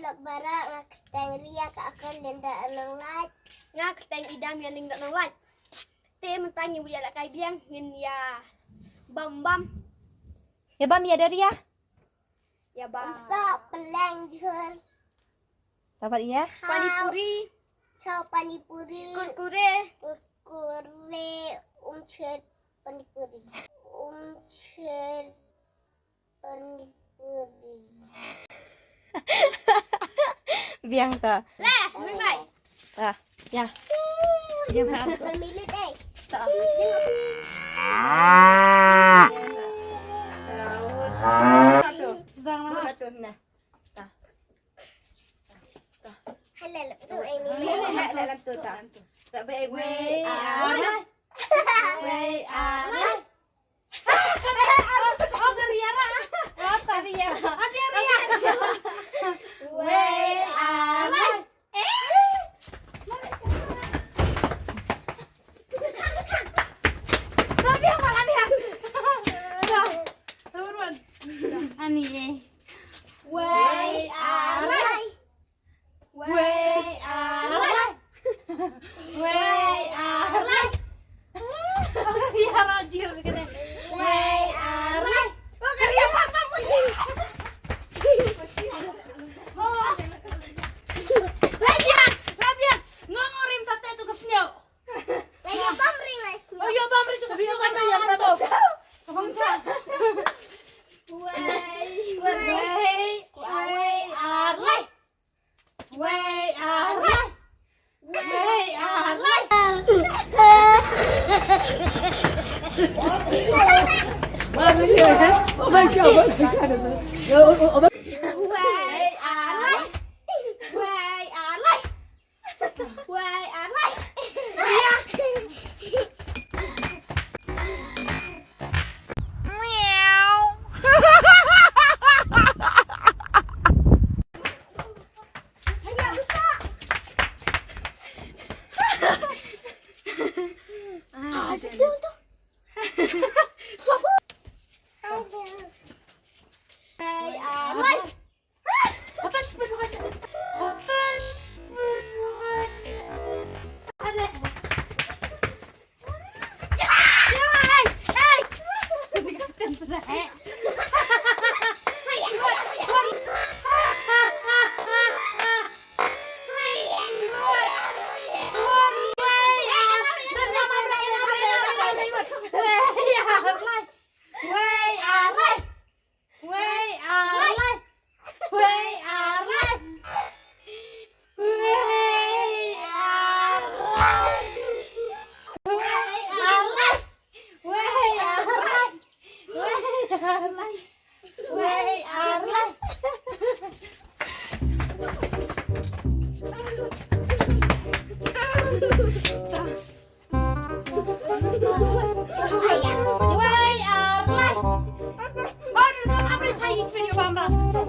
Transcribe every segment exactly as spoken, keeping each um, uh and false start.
Lok bara, nga kyrteng Ria, ka akal Linda Nonglait. Nga kyrteng Idam, ïa Linda Nonglait. Te mynta ngi ïa la kai biang, ngin ïa bam bam. Ïa bam ïa da Ria. Ïa bam. Umsoh, pynleng jhur. Tapat ïa. Pani puri. Chow pani puri. Kurkure. Kurkure. Umchir pani puri. Umchir pani puri. Biang ta. Leh, bye bye. Ah, ya. Dia berapa? Pemilik, eh. Satu. Satu, nah. Halal tu, eh, ni. Halal tu, tak. Rabbi, eh, wei, ah, wei, ah. Oh, ka Ria ra. Oh, ka Ria ra. Oh, ka Ria. Wei, ah, wei. Eh. Dah biar, malah biar. Dah. Turun. Ani, eh. Wei, ah, wei. Wei, ah, wei. Wei, ah, wei. Ïa, Rajir kene. Wei, ah, wei. Oh, kali apa, apa, apa? Oh. Rabian, Rabian. Ngong orim tate tu ke sniaw. Lagi pamring, lagi sniaw. Oh, ïa, pamring tu ke sniaw. Ïa, pamring tu. Abang Chan. Wei, wei, wei, ah, wei. Wei, ah, wei. Wei, ah, wei. Wei, ah, wei. Wei, ah, wei. Wei, ah, wei. Wei, ah, lai. Wei, ah, lai. Wei, ah, lai. Wei, ah, lai. Wei, ah, lai. Wei, ah, lai.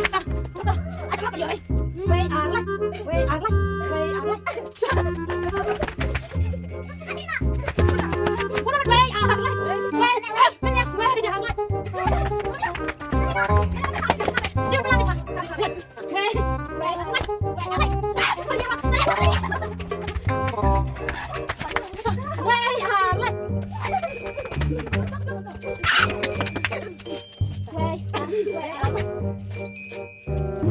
Wei, ah, lai. Wei,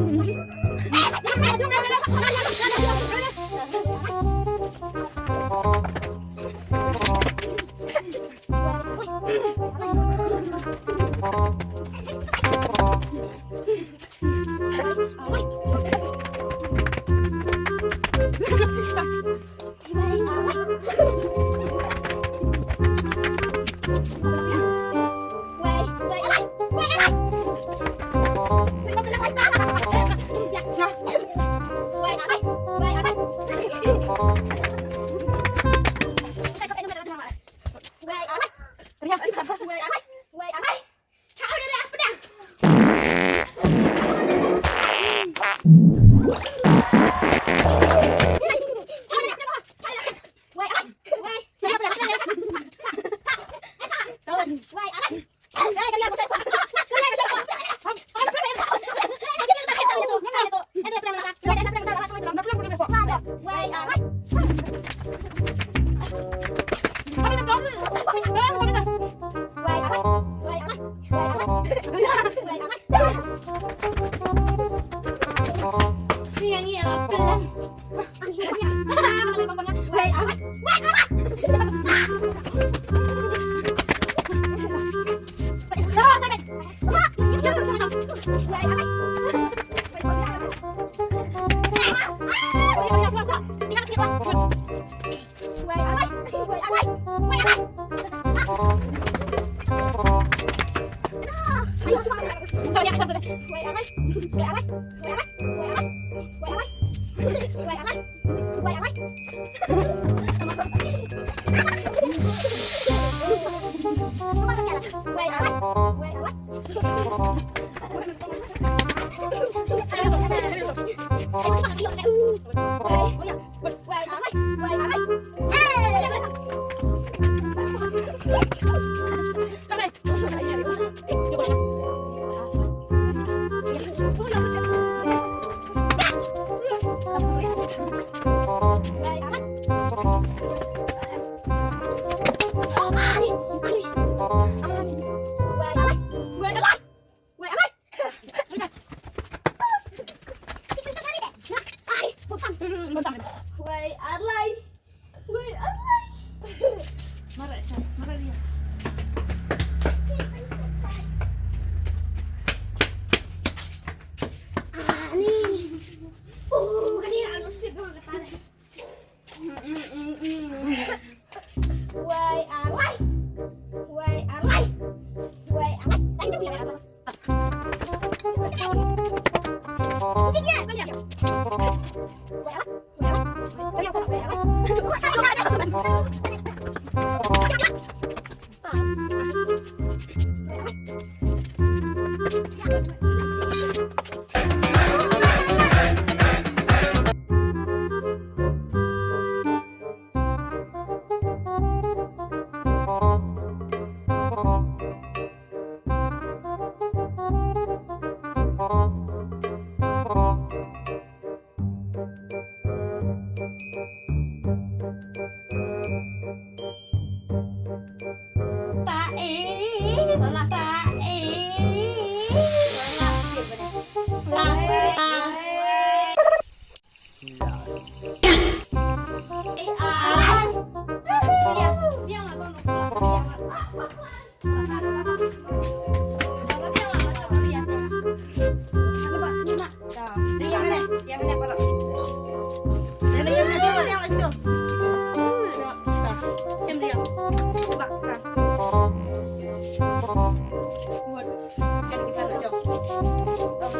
ah, lai. Wei, ah, lai. Wei, ah, lai. Wei, ah, lai. Wei, ah, lai. Wei Arlai. Wei Arlai. Mara, sa, mara dia. Ani. Oh, kani anu sip dong kata deh. Wei Arlai. Wei Arlai. Wei Arlai. Thank you.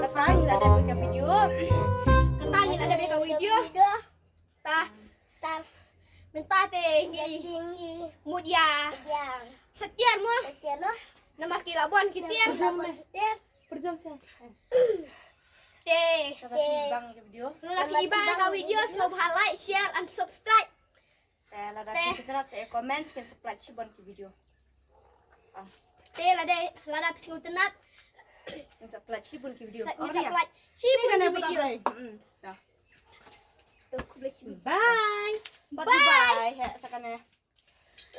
Kata ngi la dep ka video. Kata ngi la dep ka video. Ta. Ta. Mynta te ngi. Ngi. Mut ïa. Ïa. Sa tiar mo. Sa tiar mo. Namar ki la bun ki tiar. Pyrjong me. Tiar. Pyrjong sa. Te. Te. Bang ka video. Lada phi bang ka video, sngewbha like, share and subscribe. Te lada phi sngewtynnat sa comment, sngewbha subscribe shibun ki video. Ah. Te lada, lada phi sngewtynnat. Sngewbha subscribe shibun ki video. Sa-, oh, sngewbha subscribe shibun ki video. Hmm. Bye. Bye. Bye. He, sa kane.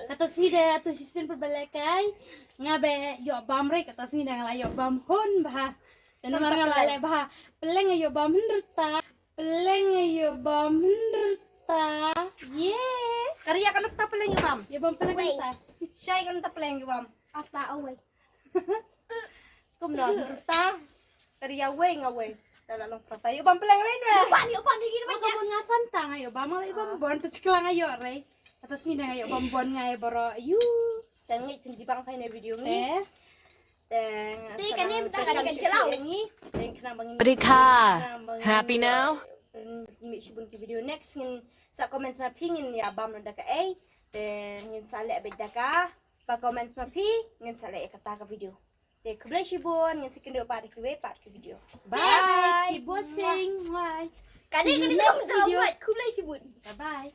Kata sngi da tu shisien pyrbalei kai. Nga ba ïoh bam re, kata sngi da nga la ïoh bam hun bha. Dan namar nga la leh bha. Pyleng ïoh bam hynrta. Pyleng ïoh bam hynrta. Ye. Ka Ria kan ta pyleng ïoh bam. Ïoh bam pyleng hynrta. Shai kan ta pyleng ïoh bam. Ata away. Kumno, hynrta. Ka Ria wei nga wei. Ta la long prata. Ïoh bam pyleng re na. Ïoh bam, ïoh bam, ïoh bam. Ka bun nga san ta nga ïoh bam, nga la ïoh bam bun, ta chikla nga ïoh re. Kata sngi da nga ïoh bam bun nga ïoh baro. Yu. Tang ngi pynjibang pha ïa video ngi. Te. Te kane mynta ka dei ka jylla ngi. Te khnang ba ngin. Sawasdee ka. Happy now? Mih shibun ki video next ngin sa comment ma phi ngin ïa bam da kaei. Te ngin sa leh beit da ka. Ba comment ma phi ngin sa leh ïa kata ka video. Te khublei shibun, ngin sa kynduh pat ha kiwei pat ki video. Bye. Bye. Keep watching. Bye. Kane kane video. Khublei shibun. Bye bye.